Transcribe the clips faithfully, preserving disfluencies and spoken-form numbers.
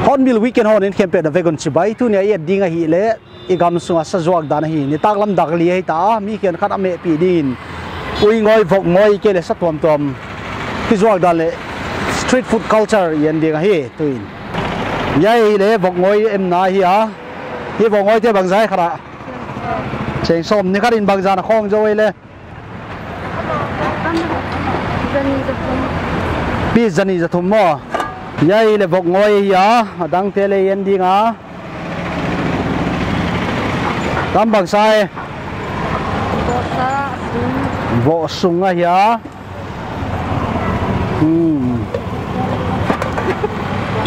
Hornbill Weekend hon in khempeuh na vek un chibai. Tuni a i et ding ahihleh i gam sunga sa zuak dan ahi. Nitaklam dak li ahi ta a, mi khenkhat a mehpih dingin uingoi, vokngoi, ahihkeileh sa tuamtuam kizuak dan leh street food culture i en ding ahi tuin. Hiai ahihleh vokngoi emna ahi a. Hiai vokngoite bangzah khat a? Cheng sawm. Ni khat in bangzah na khawng zou ei leh? Piece zanih zathum maw? Hiai ahihleh vokngoi ahi a, a dangte leh en ding a. Tam bangzah e? Vohsung ahi a. Hmm.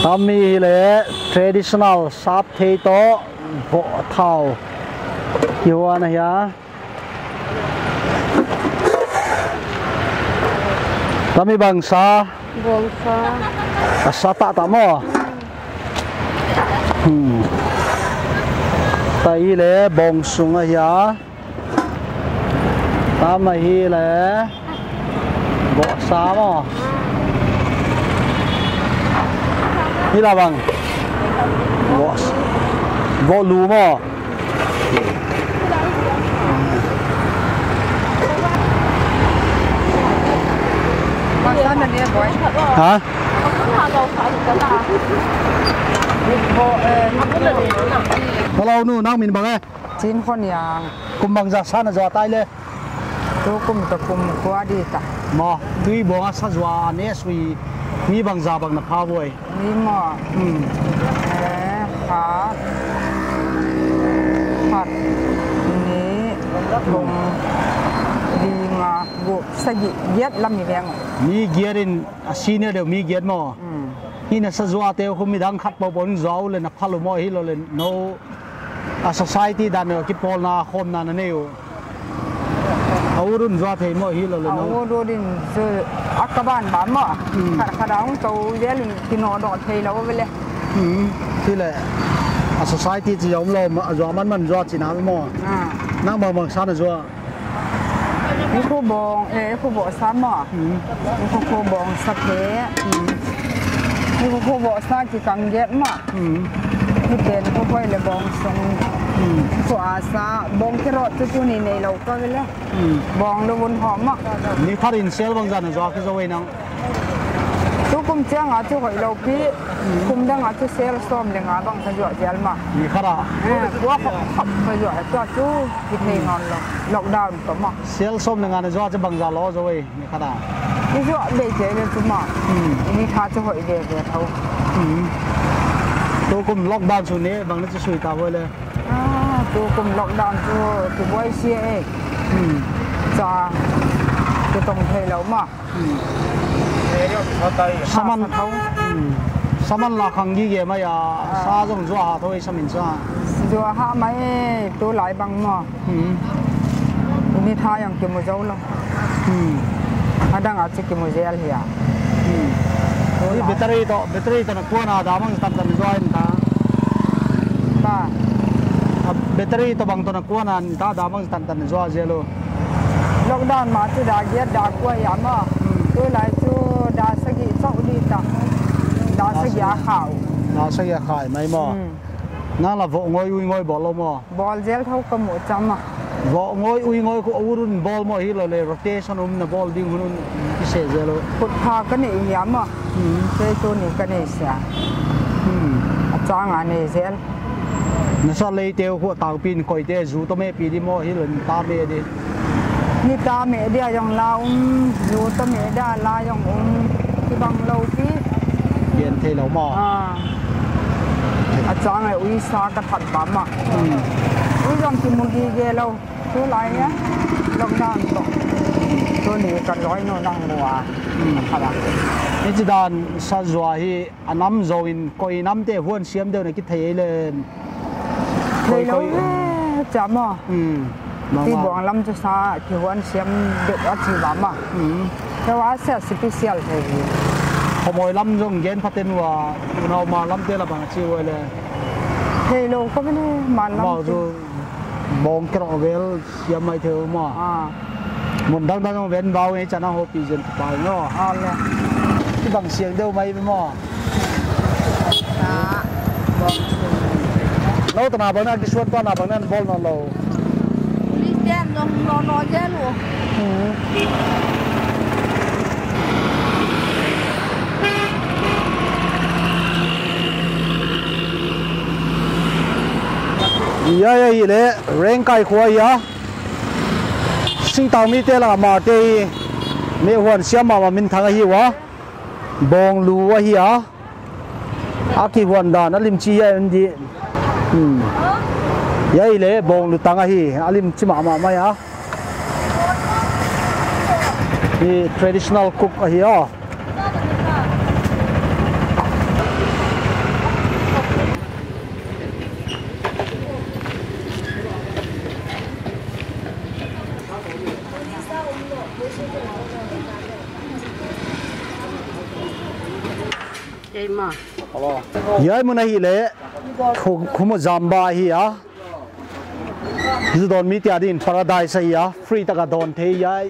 Tam ahihleh traditional sapthei toh vohthau. Hiai ahi a. Tami bangzah? Bawngsa. A sa taktak maw? Hmm. Hiai ahihleh bawngsung ahi a. Tami ahihleh vohsa maw? Hiai lah bang? Voh, vohlu maw? Ha? Hello nu, nang min bang e? Chin Khon Yang. Kum bangzah sa na zuak tai leh? Tukum toh kum kua di ta. Maw, tui bawng a sa zuak a ne sui mi bangzah bang na pha uai? Mi maw. Hmm. Eh, khat, khat, nih, thum, li, nga, guk, sagih, giat lam i veng. Mi giat in a senior deuh mi giat maw. Hmm. Hiai na sa zuakte uh midang khat peuhpeuh in zuak uleh na phal uh maw, hilou leh nou a society dan uh kipawlna khawmna na nei uh? A ut un zuak thei maw, hilou leh nou? A ut ut in zuak a ka banban maw. Hmm. Khat khat a hong tou zel in kinawtdoh theilou ve leh. Hmm. Hileh a society chih omlou maw, a zuak manman zuak chihna maw. Ah. Nang bang bangzah na zuak? Ni khu bawng, eh, khu vohsa maw. Hmm. Ni khu khu bawngsa te. Hmm. Ni khu khu vohsa kikang giat maw. Hmm. Ni pen khu khoi leh bawngsung. Hmm. Khu a sa, bawng khe rawt tu tuni neilou ka ve leh. Hmm. Bawng lou un hawm maw. Ni khat in sale bangzah na zuak kizou ei nang? Tukum chiang a chu hoihlou pi. Hmm. Kum dang a chu sale sawm leh nga bang ka zuak zel maw. Ni khat a? Eh, kua khop khop ka zuak, tua chu kithei nawnlou. Lockdown toh maw. Sale sawm leh nga na zuak chu bangzah lou zou ei, ni khat a? I zuak bei kei leh chu maw. Hmm. I ni tha chu hoih veve thou. Hmm. Tukum lockdown chu ne bang na chu sui ta uai leh? Ah, tukum lockdown chu kibuai sia e. Hmm. Cha, kitong theilou maw. Hmm. Saman. Sa tho. Hmm. Saman la khang gige mai a, ah, sa zong zuak ha thou ei samin sa. Zuak ha mai e, tulai bang maw. Hmm. Ni tha zong kimu zou lou. Hmm. A dang a chu kimu zel hia. Hmm. Tulai. Ni battery toh, battery toh na kuan a dah bang tantan zuak in ta? Ba. A battery toh bang toh na kuan a ta dah bang tantan zuak zel lou? Lockdown ma chu dah giat dah kua hia maw. Hmm. Tulai chu dah sagih chauh di ta. Dah sagih a kha uh. Dah sagih a kha mai maw. Hmm. Nang la vohngoi uingoi bawl lou maw? Bawl zel thou ka mu cham a. Vohngoi uingoi khu a ut un bawl maw, hilou leh rotation um na bawl ding hun un kise zel lou? Khut pha ka nei hia maw. Hmm. Kei tuni ka nei sia. Hmm. A chang a nei zel. Na sa leite uh khu a tangpi in koite, zu toh meh pi di maw, hilou leh ta meh di? Ni ta meh di a zong la um, zu toh meh di a la zong um. Kibang lou pi. Gen thei lou maw. Ah. A chang e, uisa ka that bam a. Hmm. Ui zong kimu gige lou. Tulai a. Lockdown toh. Tuni ka loi nu nang mu a. Hmm. Ka that a. Hichi dan sa zuak hi a nam zou in koi nam te huan siam deuh na kithei ei len. Koi, koi. Thei lou ve, cha maw. Hmm. Ti buang lam chu sa kihuan siam deuh a chi bam a. Hmm. Kei a sia special thei hi. Khawmawi lam zong gen phaten ua, unau ma lam te la bang chi ua le. Thei lou ka mene ma lam. Mau chu bawng kerok vel siam mai thei maw. Ah. Mun dang dang ven bau ngei chana ho pi zen pa no. Ah le. Ti bang siang deuh mai maw. Sa. Lou tana bang na kisuan pa na bang na bol na lou. Police ten zong lou lou je lou. Hmm. Ya, ya, hi le, Rengkai khua ya. Singtang mite lak a mate hi. Meh huan siam mahmah minthang ahi ua. Bawnglu ahi a. A kihuan dan a lim chi hiai un di. Hmm. Hiai le bawnglu tang ahi. A lim chi mahmah mai a. Hi traditional cook ahi a. Kei ma. Hiai mun ahi le, khu-, Khumujamba ahi a. Zu dawn mite adin paradise ahi a, free taka dawn thei a,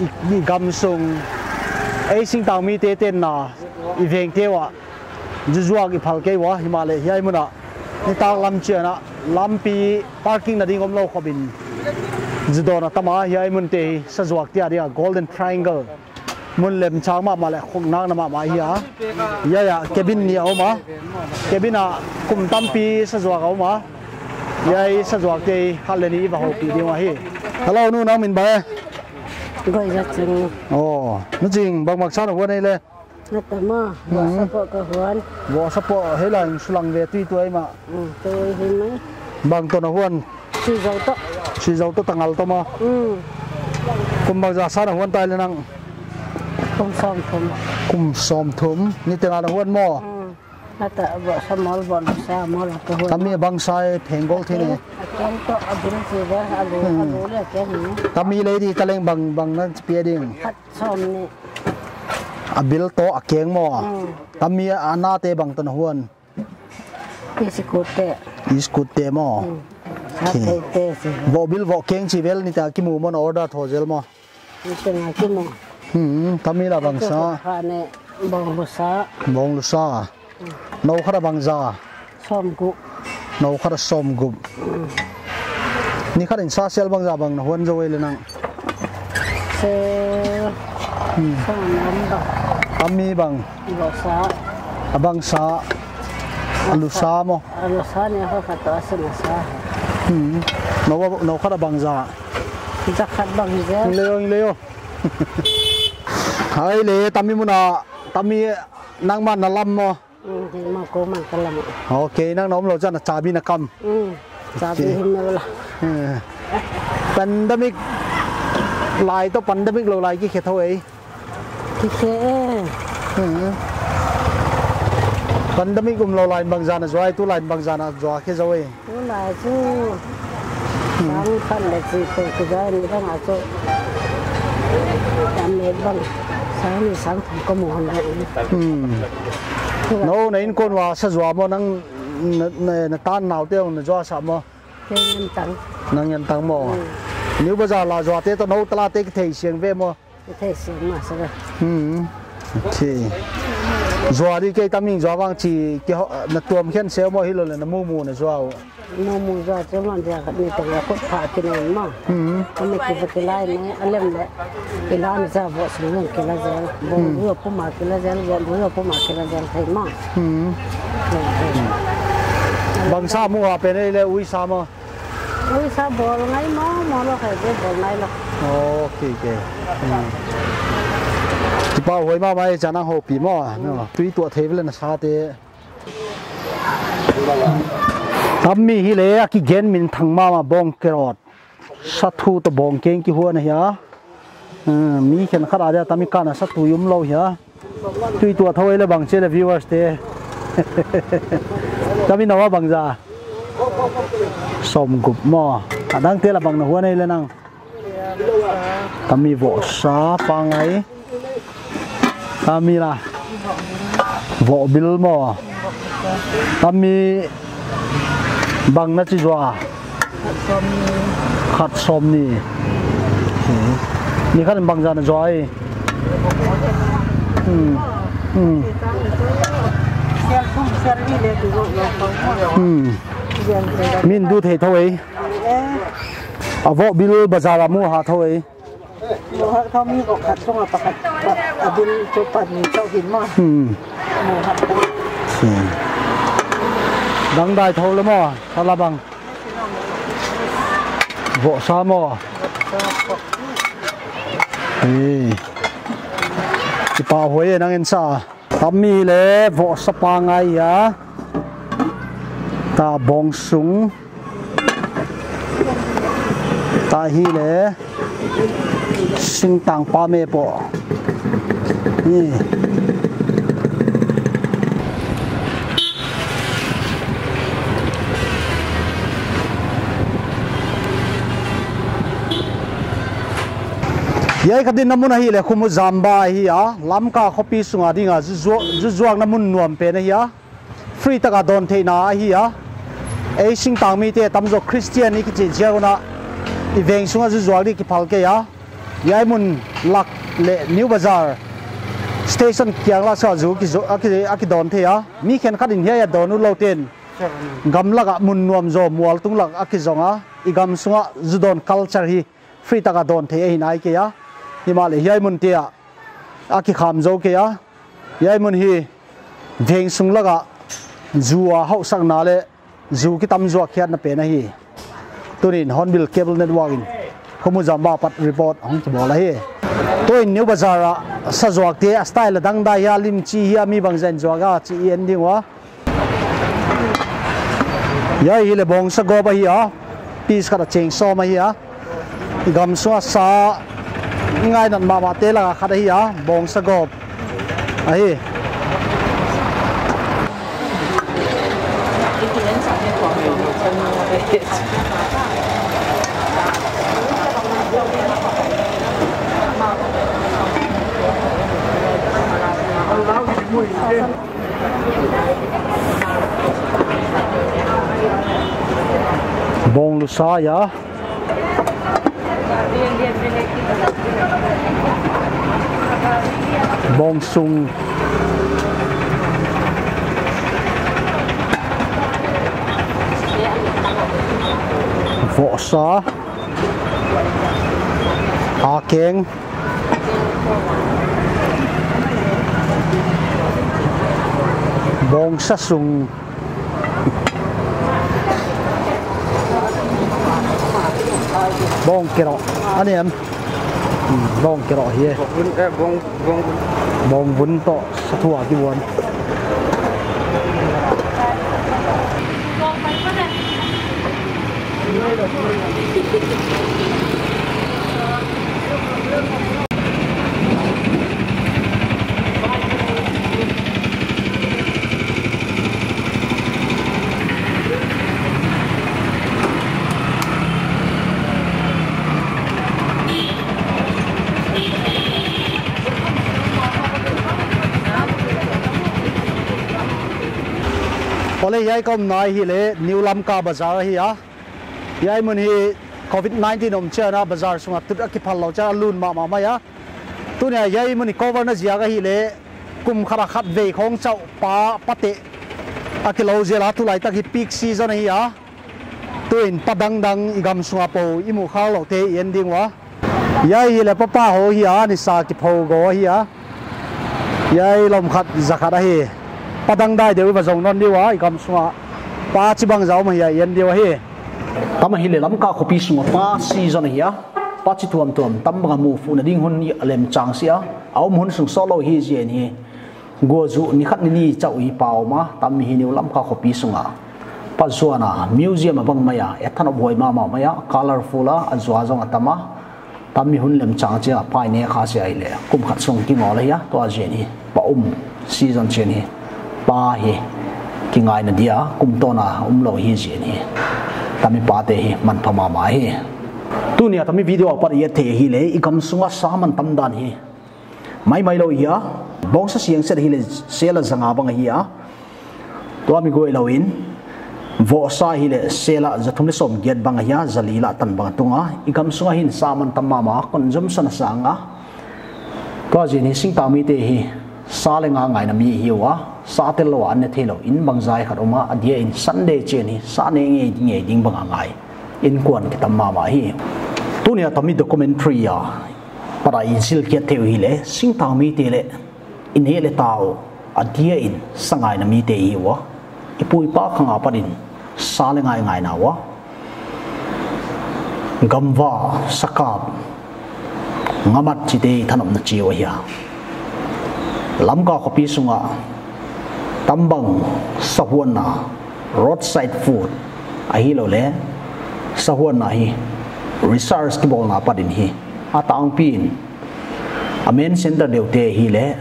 i, i gam sung. Ei singtang mite tenna, i vengte ua. Zu zuak i phal kei ua, himahleh hiai mun a. Nitak lam chiang a, lampi parking na ding om lou khop in. Zu dawn a tam a, hiai mun te hi, sa zuak te adin a Golden Triangle. Mun lemchang mahmah leh khuknakna mahmah ahi a. Ya, ya, cabin nih a om a. Cabin a kum tampi sa zuak a om a. Hiai sa zuak te khat leh nih i va houpih ding uh ahi. Hello, nu, nang min bang e? Goi Za Ching. Oh, nu Ching, bang mak sa na huan ei le? Na ta ma, hmm, vawsa poh ka huan. Vawsa poh, hei lai sulang ve tui tuai ma. Hmm, tui hi mai. Bang toh na huan? Sui Zo toh. Sui Zo toh tangal toh maw. Hmm. Kum bangzah sa na huan tai le nang? Kum sawmthum. Kum sawmthum. Niteng a na huan maw? Hmm. Na ta vawsa mawl, vawsa mawl ka huan. Tami bangsa e, phenggol thei ne. A keng toh, a bil chi ve, a lu, a lu le keng ne. Tami lei di taleng bang, bang na pia ding. Khat sawmnih. A bil toh a keng maw. Hmm. Tami a nate bang toh na huan? Iskut te. Iskut te maw. Hmm. Okay. Sa te te si. Voh bil voh keng chi vel niteng a kimu maw, na order tho zel maw? Niteng a kimu. Hmm, tami la bangsa? Kha ne, bawnglu sa. Bawnglu sa. Hmm. Nou khat a bangzah? Sawmguk. Nou khat a sawmguk. Hmm. Ni khat in sa sel bangzah bang na huan zou ei le nang? Sel. Hmm. Sawmlam bang. Tami bang? Vawsa. A bangsa. A lu sa maw? A lu sa ne, ho khat toh a sena sa. Hmm. Nou, nou khat a bangzah? Za khat bang zel. Leo, leo. Hai le, tami mun a, tami nangmah na lam maw? Hmm, hi ma ko man ka lam. Okay, nang na om lou chiang a chabi na kam. Hmm, chabi hi me la. Hmm. Pandemic lai toh pandemic lou lai kikhe thou ei? Kikhe e. Hmm. Pandemic um lou lai in bangzah na zuak, tulai in bangzah na zuak khe zou ei? Tulai chu. Hmm. Sang khat leh chi toh kizai ni bang a chu. Tam le bang. Sang ni sang thum ka mu hon lai. Hmm. Tulai. Nou, na inkuan ua sa zuak maw, nang na, na, na tan nau te ong na zuak sa maw? Kei ngen tang. Nang ngen tang maw? Hmm. New Bazar la zuak te toh nou tala te kithei siang ve maw? Kithei siang masa ve. Hmm. Okay. Zuak di kei taming zuak bang chi kihou, na tuam khen sel maw, hilou le na mumu na zuak? Mumu zuak chu man zuak khat ni teng a khut pha kine maw. Hmm. Kami kiva kilai ne, a lem le. Kila ni sa vawsa mun kila zel. Bawnglu puma kila zel, bawnglu puma kila zel thei maw. Hmm. Bangsa mu a pen ei le uisa maw? Uisa bawl ngai maw, maw lou khai ve bawl ngai lou. Oh, okay, okay. Hmm. Ki, Pau huai mahmah e, chana hopi maw. No. Tui tuah thei vele na sate. Tammi hi le, a kigen minthang mahmah bawng kerot. Sathu toh bawng keng kihuan ahi a. Ah, mi khenkhat a dia tammi kana sathu um lou hi a. Tui tuah thou ei le bang chi le viewers te. Tammi na huan bangzah. Sawmguk maw. A dangte la bang na huan ei le nang. Tammi vohsa, pangai. Tammi la. Vohbil maw. Tammi bang na chi zuak. Khat sawmnih. Ni khat bangzah na zuak ei. Hmm. Hmm. Hmm. Min du thei thou ei. A vohbil bazar a mu ha thou ei. Mu ha thou mi khat sawm a pakhat. A bil chu pan ni chau hin maw. Hmm. Mu ha. Hmm. Dangdai thou le maw, sa la bang. Vohsa maw. Ei. Kipak huai e nang en sa. Tammi le vohsa pangai a. Ta bawngsung. Ta hi le singtang pame poh. Ni. Hiai ka dinna mun ahi le Khumujamba ahi a, Lamka khopi sunga dinga zu zuak, zu zuakna mun nuam pen ahi a. Free taka dawn theihna ahi a. Ei singtang mite tamzaw Christian i kichi ziak un a, i veng sunga zu zuak di kiphal kei a. Hiai mun lak le New Bazar station kiang lak sua zu kizo-, a ki, a kidawn thei a. Mi khenkhat in hiai a dawn utlou ten gamlak a mun nuam zaw mual tung lak a kizong a. I gam sunga zu dawn culture hi free taka dawn thei ahi nai kei a. Himahleh hiai mun te ah a kikham zou kei a. Hiai mun hi veng sung lak a zu a hauhsakna le zu kitam zuak khiatna pen ahi. Tunin Hornbill Cable Network in Khumujamba apat report hong kibawl ahi. Tuin New Bazar a sa zuak te a style a dangdai hia, lim chi hia, mi bangzah in zuak a chih i en ding ua. Hiai hi le bawngsa gawp ahi a, piece khat a cheng sawm ahi a. I gam sunga sa i ngainat mahmah te laka khat ahi a, bawngsa gawp ahi. Bawng lusa hia. Bawng sung. Vohsa. A keng. Bawngsa sung. Bawng keroh. Ani em. Hmm, bawng keroh hi e. Bawng vun, eh, bawng, bawng vun. Bawng vun toh sathu a kihuan. Ole, hiai ka omna hi le New Lamka Bazar ahi a. Hiai mun hi covid nineteen om chiang a bazar sunga tut a kiphal lou chiang a lun mahmah mai a. Tuni a hiai mun hi cover na ziak ahi le kum khat a khat vei khong chauh pa, pa teh a kilou zel a, tulaitak hi peak season ahi a. Tuin pa dangdang i gam sunga pou i muh khak lou te i en ding ua. Hiai hi le pa pa ho hi a, ni sa kiphou go hi a. Hiai lom khat za khat ahi. Pa dangdai deuh i va zong nawn di ua, i gam sunga pa chi bangzah om ahia i en di ua hi. Tam ahi le Lamka khopi sunga pa season ahi a. Pa chi tuamtuam tam bang a muh fuhna ding hun i lem chang sia. A um hun sung sawtlou hi zen hi. Guazu ni khat ni ni chauh hi pa om a, tam mi hi New Lamka khopi sunga. Pa zuan a, museum a bang mai a, ethan of huai mahmah mai a, colorful a, a zua zong a tam a. Tam mi hun lem chang chia, pai ne kha sia hi le, kum khat sung ki ngol a hi a, tua zen hi. Pa um, season zen hi. Pa hi, ki ngaina dia, kum tawna, umlou hi zen hi. Tam mi pa te hi, manpha mahmah hi. Tuni a tam mi video a pat i et thei hi le, i gam sunga sa man tam dan hi. Maimai lou hi a, bawngsa siang set hi le sela zanga bang hi a. Tua mi guai lou in, vohsa hi le sela zathum le sawm giat bang hi a, zali la tan bang tunga. I gam sunga hin sa man tam mahmah, consumption a sang a. Tua zen hi singtang mite hi, sa le nga ngaina mi hi ua, sa tel lou a an ne theilou, in bang zai khat om a, a dia in Sunday chen hi, sa ne ngei ngei ding bang a ngai. Inkuan ki tam mahmah hi. Tuni a tam mi documentary a, pat a i zil kiat thei uh hi le, singtang mite le, i neh le ta uh, a dia in sa ngaina mite hi ua. I pu i pa khang a pat in, sa le ngai ngaina ua. Gamva, sakap, ngamat chite i thanopna chi uh hi a. Lamka khopi sunga, tam bang sahuanna, roadside food, ahilou le, sahuanna hi, research kibawlna pat in hi. A tangpi in, a main center deuh te hi le,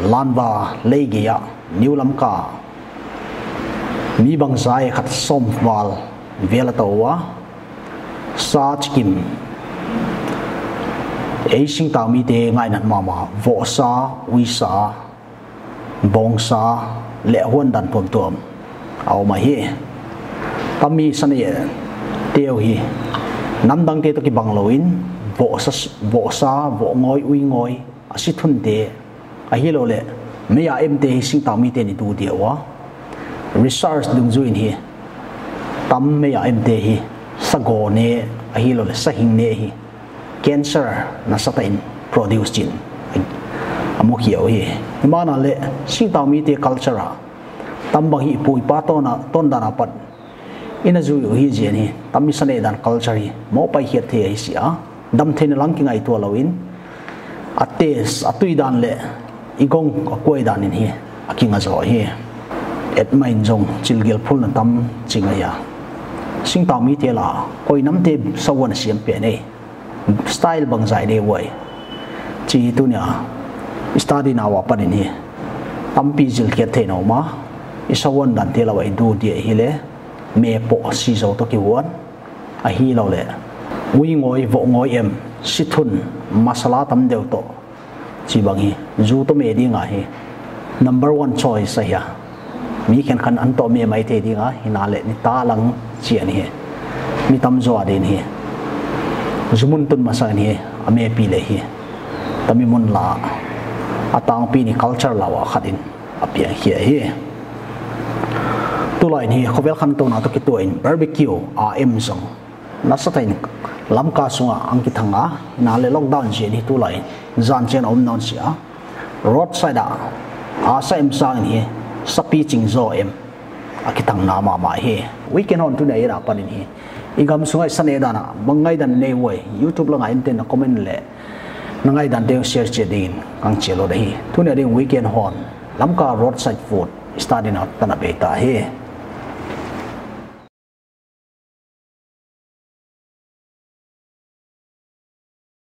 Lanva lei gei a, New Lamka. Mi bang zai khat sawm val vel a tou ua. Sa chikim. Ei singtang mite ngainat mahmah. Vohsa, uisa, bawngsa, le huan dan tuamtuam. A om ahi. Tam mi sa ne teu hi. Namdang te toh kibang lou in. Vohsa, vohsa, vohngoi, uingoi. A si thun te, ahilou le, mei a em te hi singtang mite ni tu dia ua. Research dungzui in hi, tam mei a em te hi, sa gaw ne, ahilou le, sa hing ne hi, cancer nasatah in produce chin, a mu khia uh hi. Himahleh, singtang mite culture a, tam bang hi i pu i pa tawna, tawn dan a pat, i na zui uh hi zen hi, tam mi sa ne dan culture hi, mawhpai khiat thei ahi sia. Dam theihna lang kingaihtuah lou in, a taste, a tui dan le, i gong, a kuai dan in hi, a kinga zaw hi. Et mai in zong, chilgil phulna tam ching ahi a. Singtang mite la, koi nam te sahuan a siam pen ei. Style bang zai de uai. Chi tuni a, study na ua pat in hi. Tampi zil khiat theihna om a, i sahuan dan te la uai du dia hi le, me poh si zou toh kihuan. Ahilou le, uingoi, vohngoi em, si thun, masala tam deuh toh. Chi bang hi, zu toh me ding ahi. Number one choice ahi a. Mi khenkhat an toh me mai thei ding a, himahleh ni ta lang chian hi. Mi tam zaw a din hi. Zu mun tun masa in hi, a me pi le hi. Tam mi mun la, a tangpi ni culture la ua khat in, a piang khia hi. Tulai in hi, khovel khantouna toh kituak in, barbecue, a em zong. Nasatah in Lamka sunga ang kithang a, himahleh lockdown zen hi tulai in, zan chian a om nawn sia. Roadside a, a sa em sang in hi, sapi ching zaw em, a kithang na mahmah hi. Weekend hon tuni a i ra pan in hi. I gam sunga i sa ne dan a, bang ngaihdan nei uai, YouTube langa in ten na comment le, na ngaihdan te share chiat ding in, kang chiat lou da hi. Tuni a ding weekend hon, Lamka roadside food, study na tan a bei ta hi.